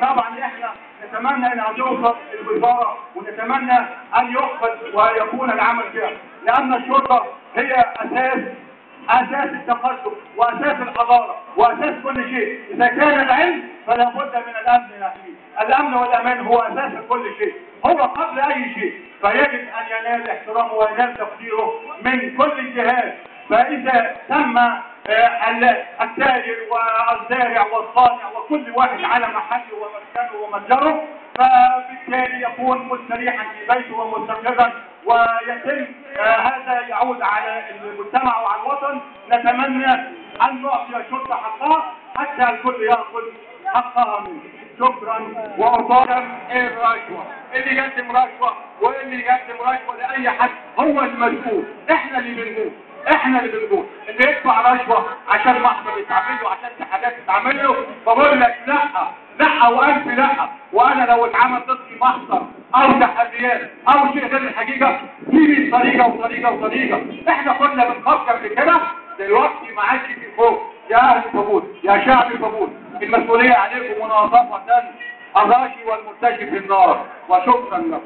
طبعا احنا نتمنى ان توصل الوزارة، ونتمنى ان يقبل ويكون العمل فيها، لان الشرطة هي اساس التقدم واساس الحضارة واساس كل شيء. اذا كان العلم فلا بد من الامن يا اخي، الامن والامان هو اساس كل شيء، هو قبل اي شيء، فيجب ان ينال احترامه وينال تقديره من كل الجهات. فاذا تم التاجر والزارع والصانع وكل واحد على محله ومسكنه ومتجره، فبالتالي يكون مستريحا في بيته ومستقرا، ويتم هذا يعود على المجتمع وعلى الوطن. نتمنى ان نعطي الشرطة حقها حتى الكل ياخذ حقها منه. شكرا. وأطالب الرشوة، اللي يقدم رشوة واللي يقدم رشوة لاي حد هو المسؤول. احنا اللي بنقول، احنا اللي بنقول اللي يدفع رشوة عشان محضر يتعمل له، عشان حاجات تتعمل له، بقول لك لا لا والف لا. وانا لو اتعمل ضدي محضر او تحديات او شيء غير الحقيقة، في طريقه وطريقه وطريقه. احنا كنا بنفكر في كده، دلوقتي ما عادش في خوف. يا اهل الفبوت، يا شعب الفبوت، المسؤولية عليكم مناصفه الراشي والمرتشي في النار. وشكرا لكم.